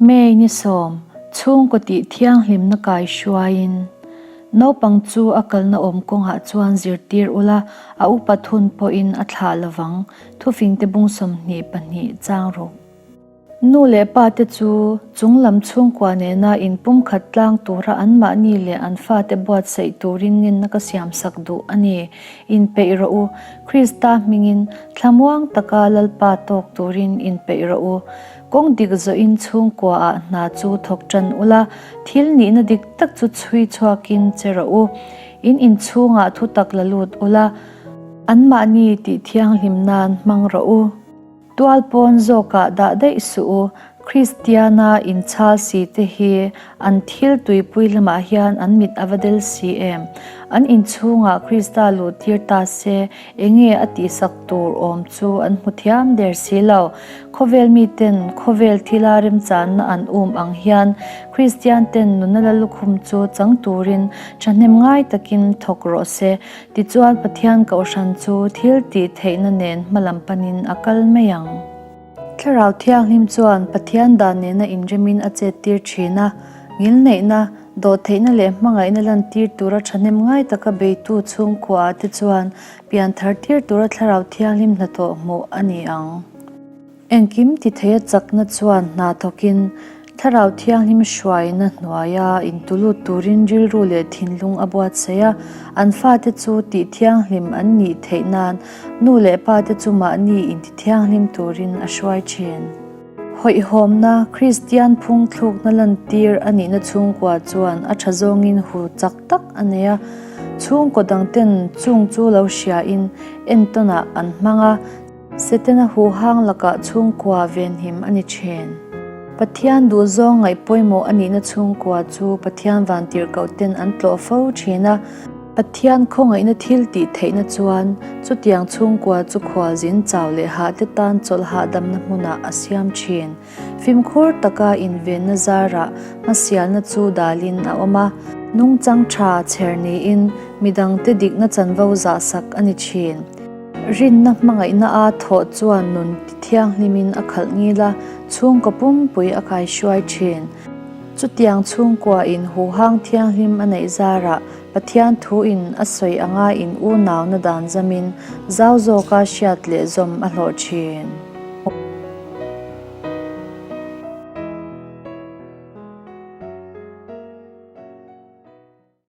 May ni sawm, chhungkaw tih thianghlimna kai hruaiin naupang chu a kalna awm kawngah chuan zirtir ula, a upat hun pawhin a thlah lovang, thufingte bung 22 chang rawh. Nu leh pa te chu chunglam chhungkua nena inpumkhat tlang tura anmahni leh an fate buatsaih turin ngenna ka siamsak duh a ni. Inpeih rawh u, Krista hmingin thlamuang taka Lalpa tawk turin inpeih rawh u. Kawng dik zawhin chhungkuaah hna chu thawk tan ula, thil nihna dik tak chu chhui chhuakin che rawh u. In inchhungah thutak la lut ula, anmahni tih thianghlim nan hmang rawh u. Tual pawn zawkah dah daih suh u, Kristiana inchhal si te hi an thil tuipui lamah hian an mit a va del si em? An inchhungah Krista luh tir ta se, enge a tihsak tur awm chu an hmu thiam der si lo. Khawvel miten khawvel thila remchanna an um ang hian Kristian ten nuna la lukhum chu chang turin thahnem ngai takin thawk rawh se. Tichuan Pathian Kohhran chu thil tih theihna nen hmalam panin a kal mai ang. Thlarau Thianghlim chuan Pathian dan nena inremin a chettir thin a, ngilneihna, dawhtheihna leh hmangaihna lantir tura thahnem ngai taka beitu chhungkuaah te chuan pianthar tir tura Thlarau Thianghlim hnathawh hmuh a ni ang. Engkim ti theia chakna chuan hna thawkin Thlarau Thianghlim hruaina hnuaia intulut turin rilru leh thinlung a buatsaih a, an fate chu tih thianghlim an nih theih nan nu leh pate chu mahni inti thianghlim turin a hruai thin. Hawihhawmna, Kristian phung thlukna lantir a nihna chhungkua chuan a tha zawngin hu chak tak a nei a, chhungkaw dangten chung chu lo hriain entawnah an hmang a, Setana huhang lakah chhungkua venhim a ni thin. Pathian duhzawng ngaih pawimawh a nihna chhungkua chu Pathian vantirhkohten an tlawh fo thin a. Pathian khawngaihna thil tih theihna chuan chutiang chhungkua chu khualzin chau leh hahte tan chawlh hahdamna hmunah a siam thin. Fimkhur taka invenna zarah hmasialna chu dalin a awm a, nungchang tha chher niin midangte dikna chanvo zahsak a ni thin. Rinna hmangaihna a thawh chuan nun ti thianghlimin a khalh ngil a, chhungkaw pumpui a kaihruai thin. Chutiang chhungkuain huhang thianghlim a neih zarah Pathian thuin a sawi anga in unauna dan zamin zau zawka hriat leh zawm a hlawh thin.